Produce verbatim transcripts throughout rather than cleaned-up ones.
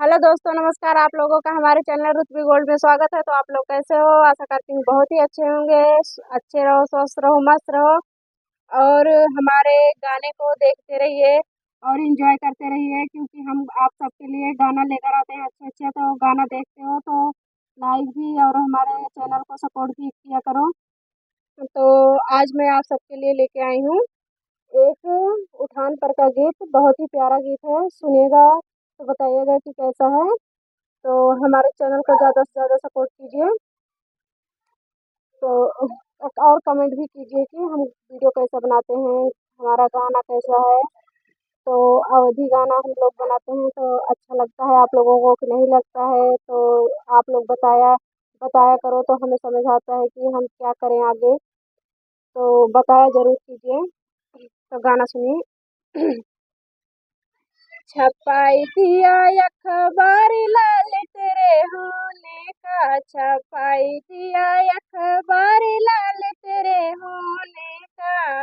हेलो दोस्तों, नमस्कार। आप लोगों का हमारे चैनल रुतबी गोल्ड में स्वागत है। तो आप लोग कैसे हो? आशा करती हूँ बहुत ही अच्छे होंगे। अच्छे रहो, स्वस्थ रहो, मस्त रहो और हमारे गाने को देखते रहिए और एंजॉय करते रहिए, क्योंकि हम आप सबके लिए गाना लेकर आते हैं अच्छे अच्छे। तो गाना देखते हो तो लाइक भी और हमारे चैनल को सपोर्ट भी किया करो। तो आज मैं आप सबके लिए लेके आई हूँ एक उठान पर का गीत, बहुत ही प्यारा गीत है। सुनिएगा तो बताइएगा कि कैसा है। तो हमारे चैनल को ज़्यादा से ज़्यादा सपोर्ट कीजिए। तो और कमेंट भी कीजिए कि हम वीडियो कैसा बनाते हैं, हमारा गाना कैसा है। तो अवधी गाना हम लोग बनाते हैं तो अच्छा लगता है आप लोगों को कि नहीं लगता है, तो आप लोग बताया बताया करो तो हमें समझ आता है कि हम क्या करें आगे। तो बताया जरूर कीजिए। तो गाना सुनिए। छपाई दिया अखबार लाल तेरे होने का, छपाई दिया अखबार लाल तेरे होने का।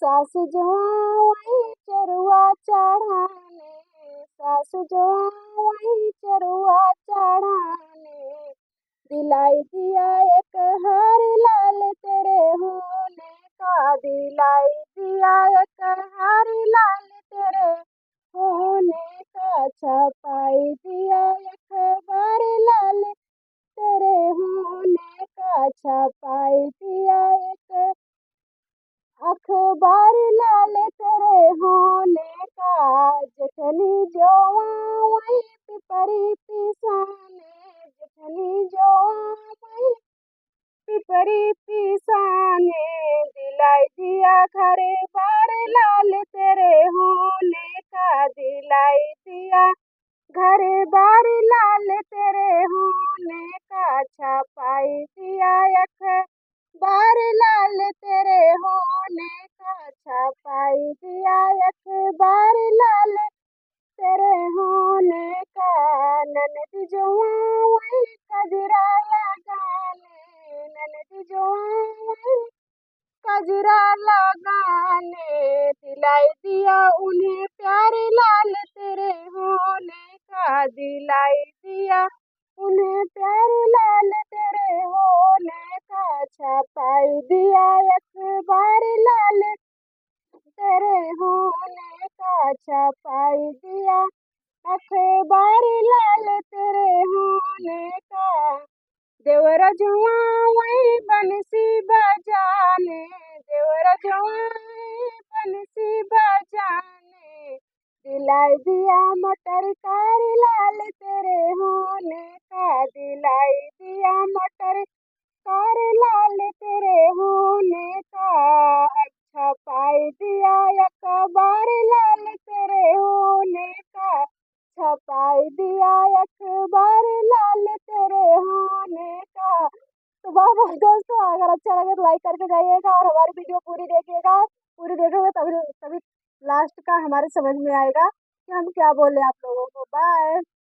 सासु जो आई चरुआ चढ़ाने, सासु जो आई चरुआ चढ़ाने, दिलाई दिया एक हार लाल तेरे होने का, दिलाई दिया एक हार लाल तेरे होने का, छपाई दिया अखबार लाल तेरे होने का, छपाई दिया एक अखबार लाल तेरे होने का। जठनी जो आवई पिपरी पिसाने, जठनी जो आवई पिपरी पिसाने, दिलाई दिया घर बार लाल तेरे होने का, दिलाई दिया घर बार लाल तेरे होने का, छपाई दिया अखबार लाल तेरे होने का, छपाई दिया अखबार लाल तेरे होने का। ननद जो आवई कजरा लगाने, ननद जो आवई कजरा लगाने, दिलाई दिया उन्हें प्यार लाल तेरे होने का, दिलाई दिया उन्हें प्यार लाल तेरे होने का, छपाई दिया अखबार लाल तेरे होने का, छपाई दिया अखबार लाल तेरे होने का। देवरा जो आवई बंसी बजाने, देवरा जो आवई बंसी बजाने, दिलाई दिया मोटर कार लाल तेरे होने का, दिलाई दिया मोटर कार लाल तेरे होने का। छपाई दिया अखबार लाल तेरे होने का, छपाई दिया अखबार लाल तेरे होने का। तो बहुत बहुत दोस्तों, अगर अच्छा लगे तो लाइक करके जाइएगा और हमारी वीडियो पूरी देखिएगा। पूरी देखेंगे तभी तभी लास्ट का हमारे समझ में आएगा कि हम क्या बोले आप लोगों को। बाय।